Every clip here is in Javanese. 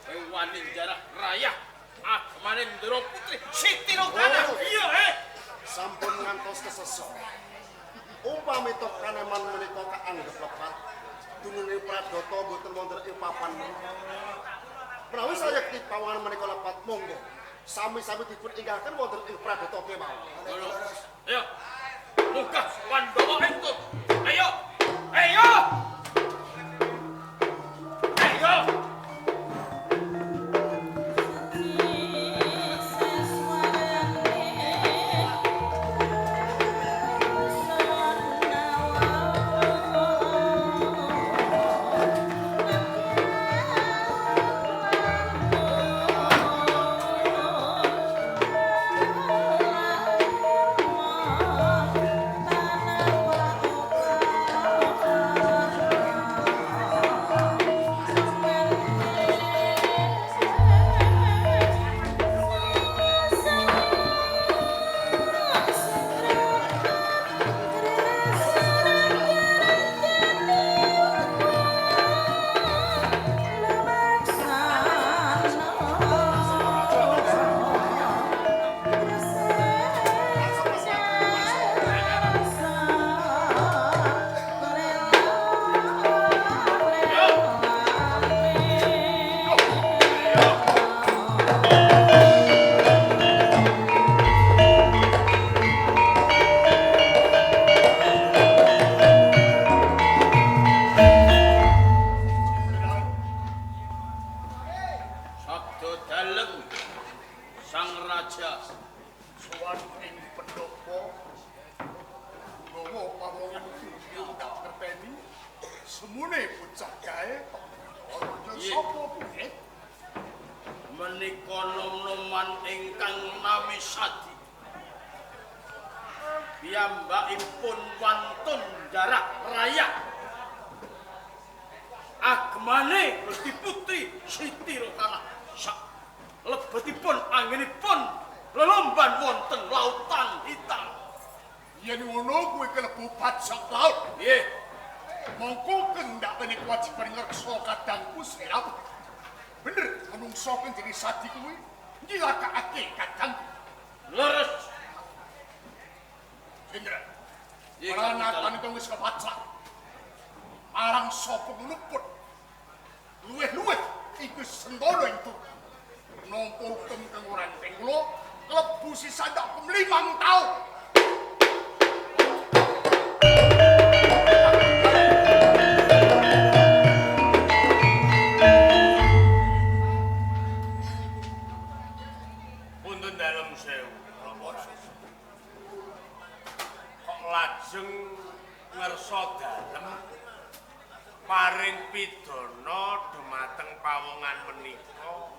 Wani jarah rayah agemane Ndara Putri Siti Rokana. Iya, eh. Sampun ngantos kesesok. Umpami to kaneman menika kaanggep lepat, dununge Pradata mboten wonten ing papan menika. Menawi sayekti pawongan menika lepat, monggo sami-sami dipun inggahaken wonten ing Pradata kemawon. Ayo. Munggah Pandhawa entuk. Ayo. Ayo. Ayo. Piyambakipun wantun jarah rayah agemane Gusti Putri Siti Rokana sak lebetipun anggenipun lelomban wonten lautan hitam. Yen ngono kuwi kelebu bajak laut. Nggih. Mongko kendhakene kewajiban ngreksa kadangku sliramu. Bener menungso kang jenenge Sadi kuwi nyilakake kadangku. Leres. Indra. Pranatan itu wis kepacak. Marang sapa ngluput. Luwih-luwih iku sentana itu. Nampa hukum kang ora enteng kula klebu sisan tak 5 taun. Punten dalem sewu. Kok lajeng ngersa dalem paring pidana dumateng pawongan menika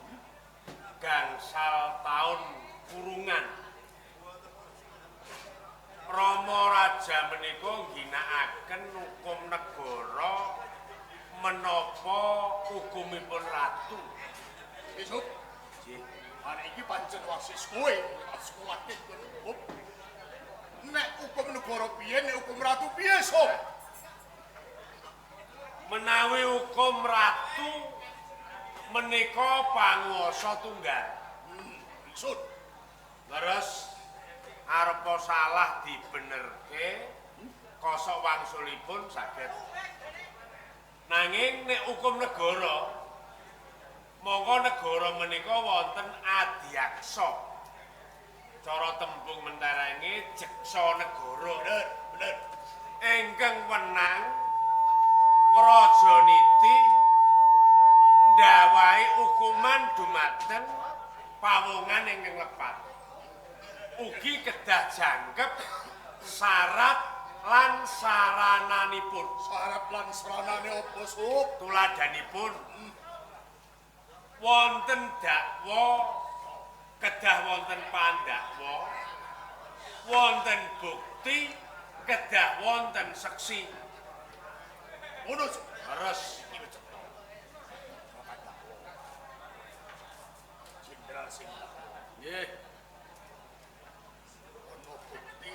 gangsal taun kurungan. Rama Raja menika ngginakaken hukum negara menapa hukumipun ratu. Besok nggih, arek iki pancen wasis kowe, tak sekolahke hukum. Nek hukum negara piye, nek hukum ratu piye, Sob? Menawi hukum ratu menika panguwasa tunggal. Maksud leres arepa salah dibenerke kosok wangsulipun saged. Nanging nek hukum negara mongko negara menika wonten adhyaksa. Cara tembung menterenge jeksa negara. Bener, bener. Ingkang wenang ngrajaniti ndawahi hukuman dumateng pawongan ingkang lepat. Ugi kedah jangkep syarat lan sarananipun. Syarat lan saranane apa, Sob? Tuladhanipun wonten dakwa kedah wonten pandakwa, wonten bukti kedah wonten seksi. Ngono, Sob. Leres. Iki wis cetha. Jenderal sing Nggih. ono bukti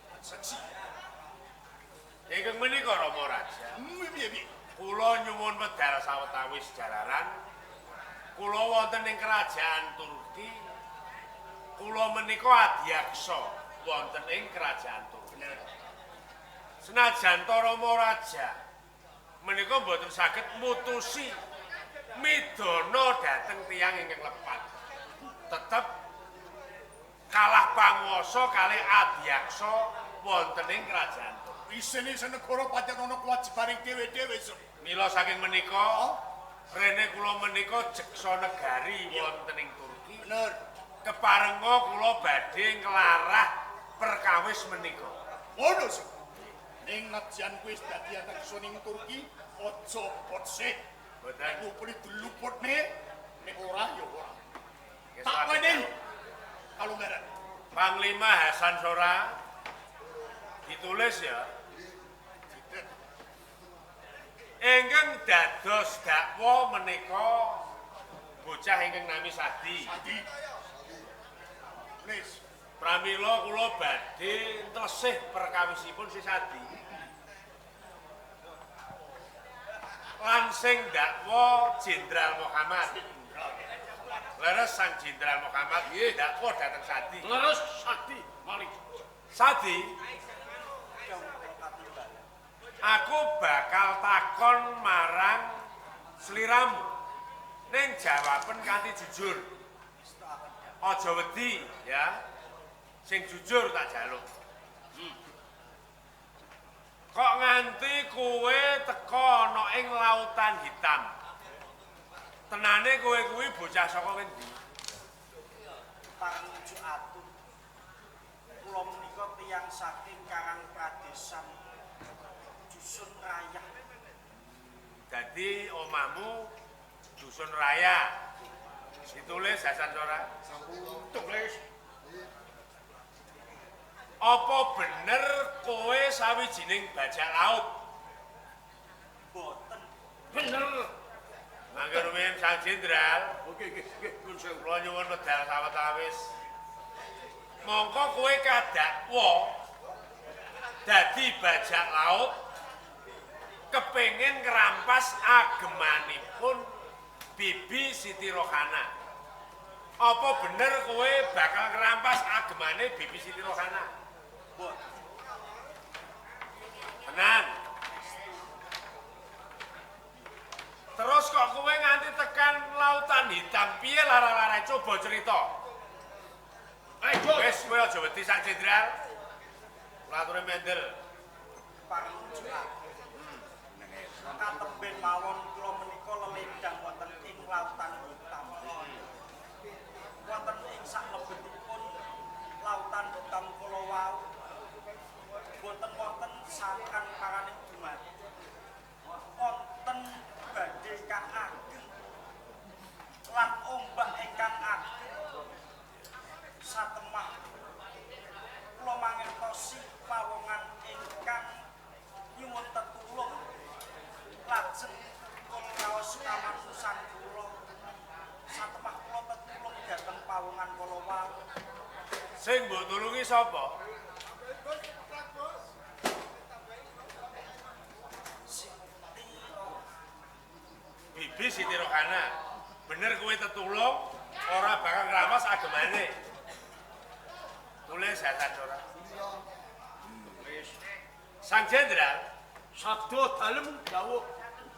lan seksi. Ingkang menika Rama Raja. Piye piye? Kula nyuwun wedal sawetawis jalaran Kula wonten ing kerajaan Turki. Kula menika adhyaksa wonten ing kerajaan Turki. Senajan ta Rama Raja menika mboten saged mutusi midana dhateng tiyang ingkang lepat. Tetep kalah panguwasa kalih adhyaksa wonten ing kerajaan Turki. Isin-isin negara pancen ana kewajibaning dhewe-dhewe. Mila saking menika rene kula menika jeksa negari wonten ing Turki. Bener. Keparenga kula badhe nglarah perkawis menika. Ngono sih. Ning nadyan kuwi wis dadi adhyaksa ning Turki, aja botsih. Mboten Ngupuli diluputne, nek ora ya ora. Tak wenehi kalunggaran. Panglima Hasan Sora ditulis ya. Ingkang dados dakwa menika bocah ingkang nami Sadi. Sadi. Tulis. Pramila kula badhe ntlesih perkawisipun si Sadi. Lan sing dakwa Jenderal Muhammad. Leres Sang Jenderal Muhammad dakwa dhateng Sadi. Leres Sadi mari. Sadi, aku bakal takon marang sliramu. Ning jawaben kanthi jujur. Aja wedi ya. Sing jujur tak jaluk. Kok nganti kowe teka ana ing lautan hitam? Tenane kowe kuwi bocah saka ngendi? Parang atur. Kula menika tiyang saking Karang Pradesan Dusun Raya. Dadi omahmu Dusun Raya. Ditulis Hasan Sora. Sampun. Tulis. Apa bener kowe sawijining bajak laut? Boten. Bener. Mangke rumiyin Sang Jenderal. Oke, nggih, nggih, nuwun sewu. Kula nyuwun medal sawetawis. Mongko kowe kadakwa dadi bajak laut kepengin ngrampas agemanipun Bibi Siti Rohana. Apa bener kowe bakal ngrampas agemane Bibi Siti Rohana? Boten. Tenan. Terus kok kowe nganti tekan lautan hitam piye lara-lara coba cerita. Ayo. Wis kowe aja wedi Sang Jenderal. Kula ature mendel. Parang atur. Katemben mawon kula menika lelendang wonten ing lautan hitam. Wonten ing saklebetipun lautan hitam kula wau boten wonten sangkan paraning dumadi. Wonten badhe ingkang ageng lan ombak ingkang ageng. Satemah kula mangertosi pawongan ingkang nyuwun tetulung lajeng kula raos kamanusan kula. Satemah kula tetulung dhateng pawongan kala wau. Sing mbok tulungi sapa? Siti Bibi Siti Rohana. Bener kowe tetulung ora bakal ngrampas agemane. Tulis Hasan Sora. Tulis. Sang Jenderal, Sabda dalem dawuh.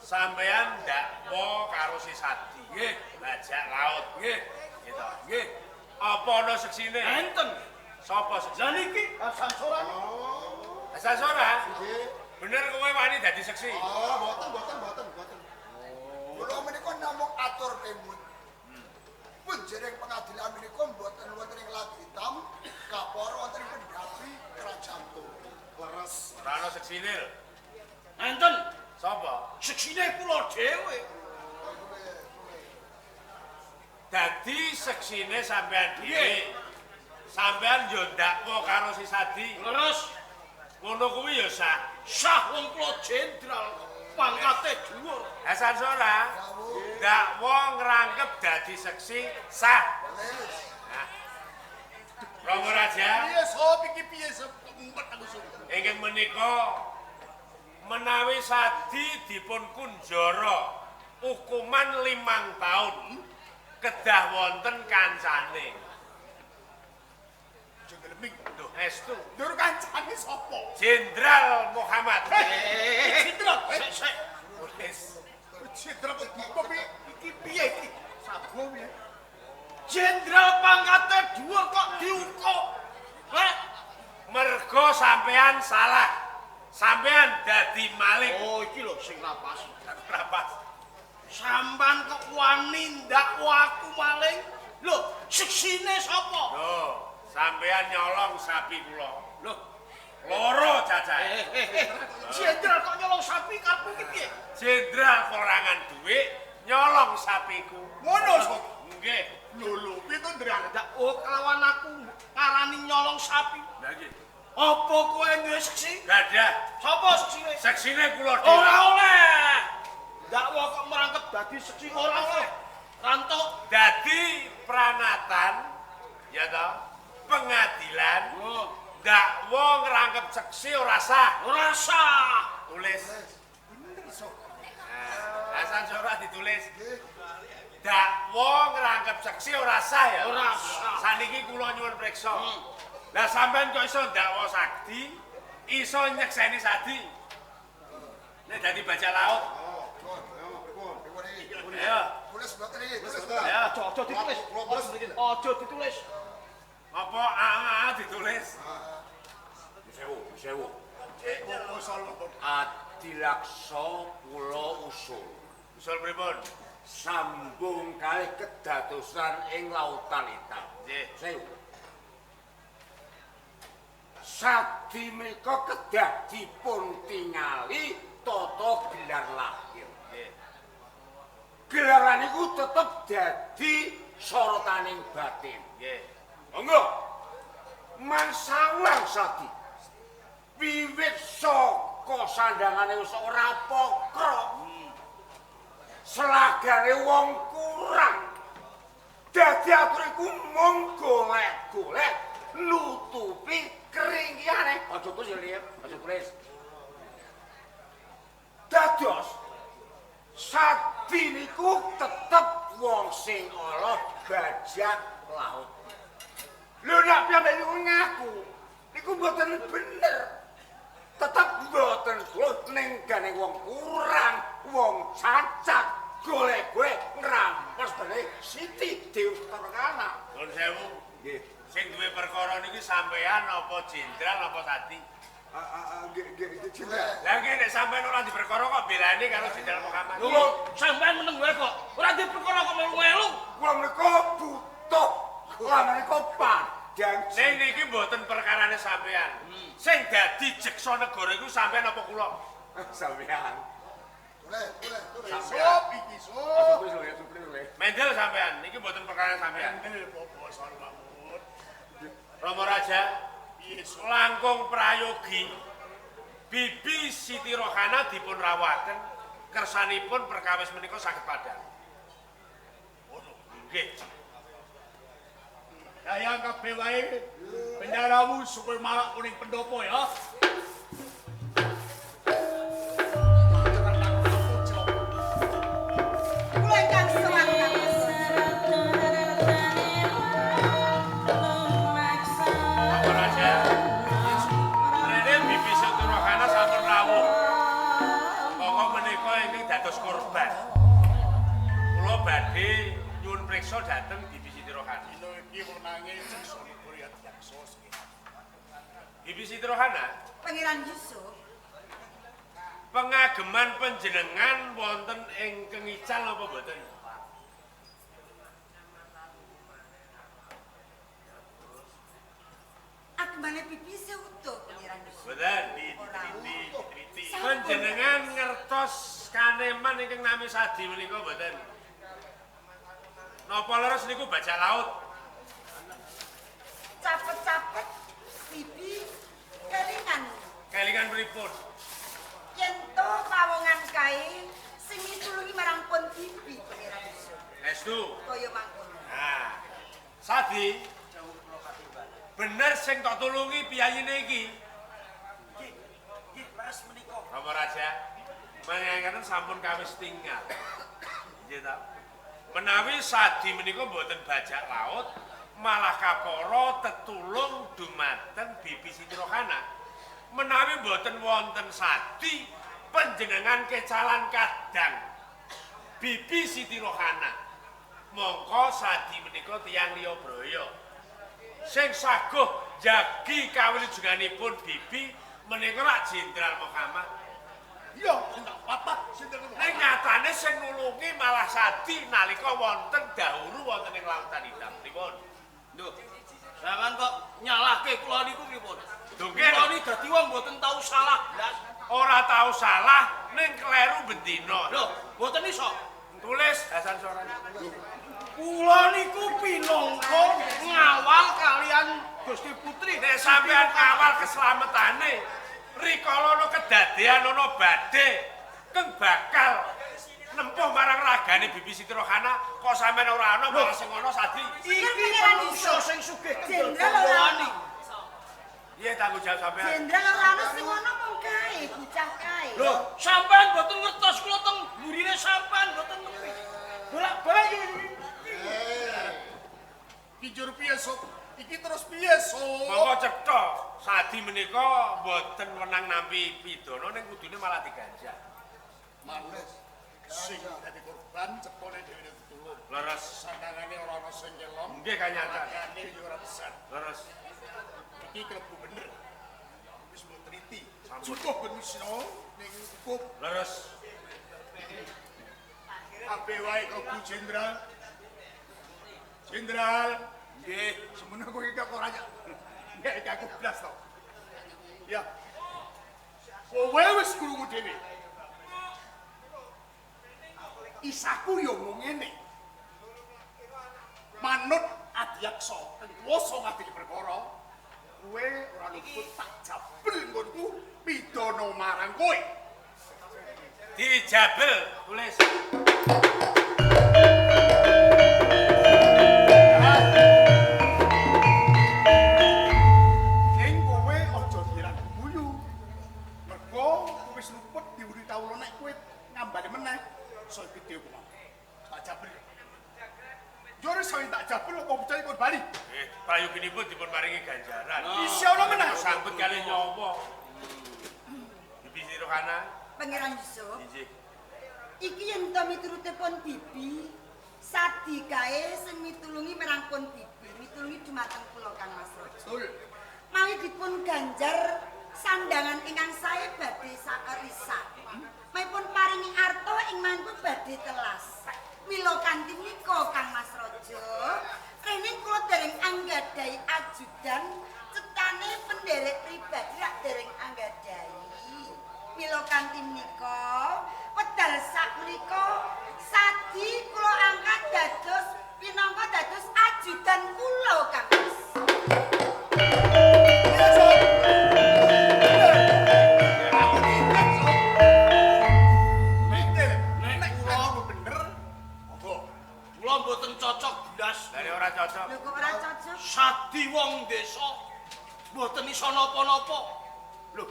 sampeyan ndakwa karo si Sadi. Nggih, Bajak laut. nggih, Gitu. nggih. Apa ana seksine? Enten. Sapa seksine? Lah niki Hasan Sora. Oh. Hasan Sora. Nggih. Bener kowe wani dadi seksi? Oh, mboten, mboten, mboten, mboten. Kula menika namung atur pemut. Punjering pengadilan menika mboten wonten ing Laut Hitam, kapara wonten ing pendhapi Kerajaan Turki. Leres. Ora ana seksine lho. Enten. Sapa? Seksine kula dhewe. Dadi seksine sampean dhewe. Sampean yo ndakwa karo si Sadi. Leres. Ngono kuwi ya sah. Sah wong kula jenderal pangkate dhuwur. Hasan Sora, ndakwa ngrangkep dadi seksi sah. Nah. Romo Raja, Piye sop iki piye sop mumet aku sop. ingkang menika menawi Sadi dipun kunjara hukuman 5 tahun. Kedah wonten kancane. Jenderal Ming. Lho, estu. Ndur kancane sapa? Jenderal Muhammad. Jenderal, sik sik. Tulis. Jenderal kok dihukum iki piye iki? Sabu piye? Jenderal pangkate dhuwur kok diukup. Heh. Mergo sampean salah. Sampean dadi maling. Oh, iki lho sing rapas. Rapas. Sampean kok wani ndakwa aku maling? Lho, seksine sapa? Lho, sampean nyolong sapi kula. Lho, loro cacahe. Jenderal kok nyolong sapi karepmu iki piye? Jenderal korangan dhuwit nyolong sapiku. Ngono sok. Nggih. Lho lho, piye to Ndra? Ndak kelawan aku ngarani nyolong sapi. Lha nggih. Apa kowe duwe seksi? Gadah. Sapa seksine? Seksine kula dhewe. Ora oleh. Dakwa kok merangkep dadi seksi ora oleh. Rantuk dadi pranatan ya toh, pengadilan. Dakwa ngrangkep seksi ora sah. Ora sah. Tulis. Bener sok. Hasan ora ditulis. Dakwa ngrangkep seksi ora sah ya. Ora sah. Saniki kula nyuwun priksa. Lah sampean kok iso ndakwa Sakti, iso nyekseni Sadi. Nek dadi bajak laut. Ayo. Tulis mboten iki, tulis. Ya, aja ditulis. Aja ditulis. Apa aa ditulis? Sewu, sewu. Adilaksa kula usul. Usul pripun? Sambung kalih kedadosan ing lautan hitam. Nggih. Sewu. Sadi menika kedah dipun tingali tata gelar lahir. Nggih. Gelaran niku tetep dadi sorotaning batin. Nggih. Monggo. Mangsawang Sadi. Wiwit saka sandangane wis ora pokro. Selagane wong kurang. Dadi atur iku mung golek-golek nutupi keringkihane. Aja tulis ya, Lip. Aja tulis. Dados Sadi niku tetep wong sing ala bajak laut. Lho nek piyambak niku ngaku, niku mboten bener. Tetep mboten kula ning gane wong kurang, wong cacat, golek-golek ngrampas bene Siti Dewi Tarkana. Nuwun sewu. Nggih. Sing duwe perkara niki sampean apa jenderal apa Sadi? Nggih, nggih, jenderal. Lah nggih nek sampean ora di perkara kok belani karo Jenderal Muhammad. Lho, sampean meneng wae kok. Ora di perkara kok melu-melu. Kula menika butuh, kula menika padhang. Ning niki mboten perkarane sampean. Sing dadi jeksa negara iku sampean apa kula? Sampean. Boleh, boleh, boleh. Sop iki sop. Mendel sampean, niki mboten perkarane sampean. Mendel popo Salmamud. Rama Raja, langkung prayogi Bibi Siti Rohana dipun rawuhaken kersanipun perkawis menika saged padhang. Nggih. Dayang kabeh wae bendaramu supaya marak kuning pendopo ya. Kula ingkang sowan Kang Rama Raja, rene Bibi Siti Rohana sampun rawuh. Monggo menika ingkang dados korban. Kula badhe nyuwun priksa dhateng Bibi Siti Rohana. Dina iki wenange jeksa negara ya jaksa sing. Bibi Siti Rohana, Pangeran Yusuf, pengageman panjenengan wonten ing Kengical napa mboten? agemane Bibi seutuh Pangeran Yusuf. Mboten. Ora. Panjenengan ngertos kaneman ingkang nami Sadi menika mboten? Napa leres niku bajak laut? Capet-capet Bibi kelingan. Kelingan pripun? Yen to pawongan kae sing mitulungi marang pun Bibi Pangeran Yusuf. Estu. Kaya mangkono. Nah, Sadi, bener sing tok tulungi piyayine iki. Nggih, nggih leres menika. Rama Raja, manjenengan sampun kawis tinggal. Nggih ta? Menawi Sadi menika mboten bajak laut, malah kapara tetulung dumateng Bibi Siti Rohana. Menawi mboten wonten Sadi, panjenengan kecalan kadang Bibi Siti Rohana. Mongko Sadi menika tiyang liya braya. Sing saguh jagi kawilujenganipun Bibi menika rak Jenderal Muhammad. Iya, sing tak papat sing ning nyatane sing nulungi malah Sadi nalika wonten dahuru wonten ing Lautan Hitam. Pripun? Lho, sampean kok nyalahke kula niku pripun? Lho nggih, kula niki dadi wong mboten tau salah blas. Ora tau salah ning kleru bendina. Lho, mboten iso. Tulis Hasan Sorani. Kula niku pinangka ngawal kalian Gusti Putri. Nek sampean ngawal keselametane, rikala ana kedadean ana badhe keng bakal nempuh marang ragane Bibi Siti Rohana, kok sampean ora ana malah sing ana Sadi. Iki manungsa sing sugih kendel Jenderal. Piye tanggung jawab sampean? Jenderal ora ana sing ana mung kae, bocah kae. Lho, sampean mboten ngertos kula teng mburine sampean mboten ngerti. Bolak-balik. Kijur piye sok? Iki terus piye sok? Monggo cetha, Sadi menika mboten wenang nampi pidana ning kudune malah diganjar. Manus sing dadi korban cetone dhewe ditulung. Leres. Sandangane ora ana sing nyelong. Nggih kanyatan. Ragane yo ora besar. Leres. Iki klebu bener. Wis mbok teliti. Cukup ben wisno ning hukum. Leres. Kabeh wae klebu jenderal. Jenderal. Nggih, semono kowe iki kok ora nek aku blas to. Ya. Kowe wis krungu dhewe. Isaku yo mung ngene. Manut adhyaksa kang kuwasa ngadili perkara, kowe ora luput tak jabel nggonku pidana marang kowe. Dijabel, tulis. Ning kowe aja diran guyu. Mergo wis luput diwuri kawula nek kowe ngambane meneh saya gede hukuman. Tak jabel. Jare saya tak jabel apa bocah kon bali? Prayoginipun dipun paringi ganjaran. Isih ana meneh sambet kalih nyawa. Bibi Siti Rohana. Pangeran Yusuf. Inggih. Iki yen to miturute pun Bibi, Sadi kae sing mitulungi marang pun Bibi, mitulungi dumateng kula Kang Mas Raja. Betul. Mawi dipun ganjar sandangan ingkang sae badhe risak. Maipun paringi arta ing mantu badhe telas. Mila kanthi menika Kang Mas Raja, rene kula dereng anggadhahi ajudan cetane penderek pribadi rak dereng anggadhahi. Mila kanthi menika wedal sak menika Sadi kula angkat dados pinangka dados ajudan kula Kang Mas. Nek kula bener, monggo. Kula mboten cocok blas. Lah ora cocok. Lho kok ora cocok? Sadi wong desa mboten iso napa-napa. Lho,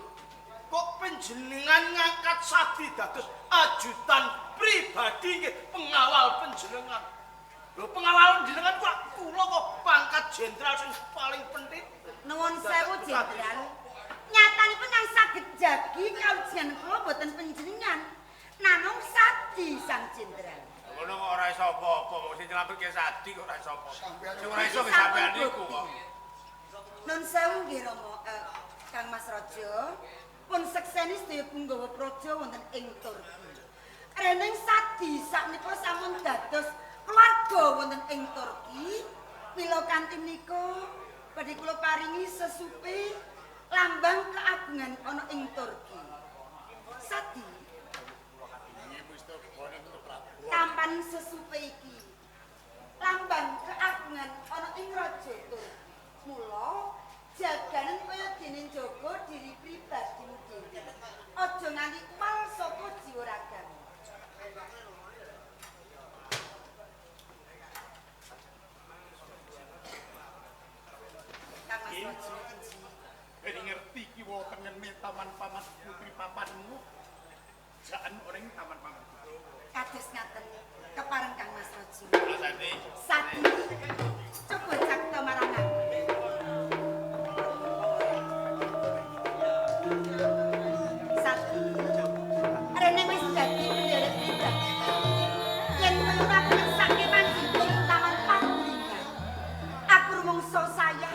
kok panjenengan ngangkat Sadi dados ajudan pribadi nggih pengawal panjenengan. Lho pengawal panjenengan kok kula kok pangkat jenderal sing paling penting. Nuwun sewu jenderal. Nyatanipun kang saged jagi kawujudan kula mboten panjenengan. Namung Sadi sang jenderal. Ngono kok ora iso apa-apa, wong sing nyelametke Sadi kok ora iso apa-apa. Sing ora iso nggih sampean niku kok. Nun sewu nggih Rama, Kang Mas Raja. Pun sekseni sedaya punggawa praja wonten ing Turki. Rening Sadi sakmenika sampun dados keluarga wonten ing Turki. Mila kanthi menika badhe kula paringi sesupe lambang keagungan ana ing Turki. Sadi tampan sesupe iki lambang keagungan ana ing raja Turki. Mula jaganen kaya dene njaga diri pribadimu dhewe. Aja nganti uwal saka jiwa ragamu. Kang Mas Raja, Ben ngerti ki wonten taman paman putri papanmu. Jaan ora ing taman paman. Kados ngaten kepareng Kang Mas Raja. Sadi. Sadi. Coba cakta marang aku. Sadi. Rene wis dadi penderek pribadi. Yen perlu aku ngersake manjing ing Taman Pagulingan. Aku rumangsa saya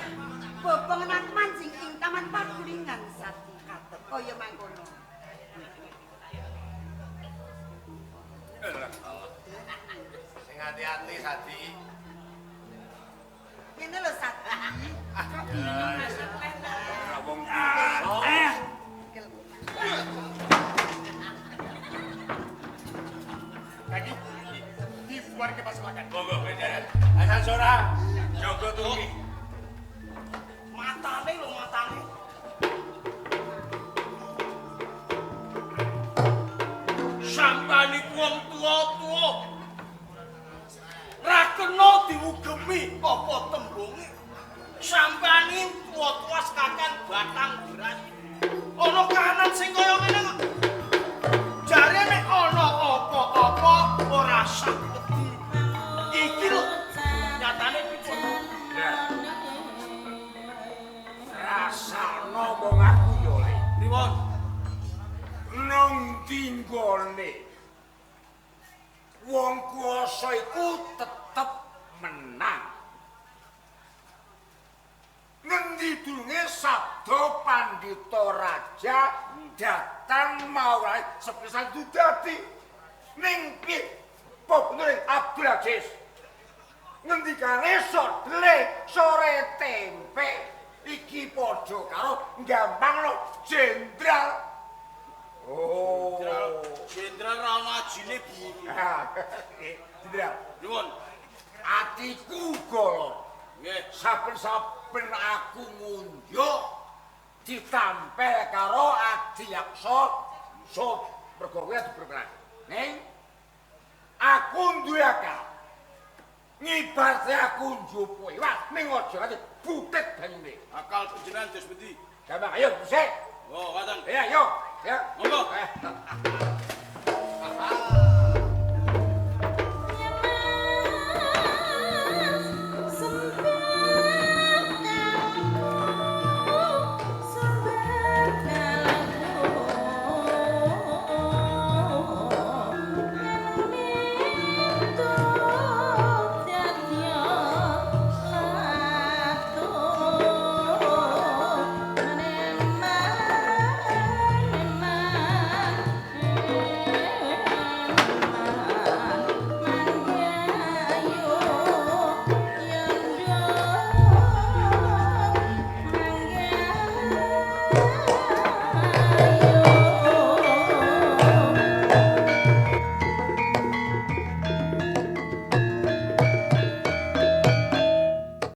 bobongen aku manjing ing Taman Pagulingan Sadi. Kaya mangkono. Sing hati-hati Sadi. Ngene lho Sadi. Ora wong Kaki dibuarke pasukan. Monggo bejaran. Hasan Sora, jaga tunggi. Matane lho matane. Sampane wong tuwa-tuwa. Ra kena diugemi apa tembunge. Sampane tuwa-tuwa sekakan batang beras. Ana kahanan sing kaya ngene kok. Jare nek ana apa-apa ora sah wedi. Iki lho nyatane pripun? Rasane wong aku yo le. Pripun? Nang tinggone wong kuwasa iku tetep menang. Ngendi durunge sabda pandhita raja datang mawar sepisan dadi ning piye ning Abdul Aziz. Ngendikane sodle sore tempe iki padha karo gampang jenderal. Oh, jenderal ra ono ajine buru. Jenderal, nyuwun. Atiku golo. Nggih, saben-saben aku ngunjuk ditampel karo Adiyaksa so mergo kuwi diberkenan. Ning aku duwe akal. Ngibarte aku njupuk iwak ning aja nganti butet banyune. Akal panjenengan dos pundi? Gampang, ayo sik. Oh, ngoten. Ya, ayo. Ya. Monggo.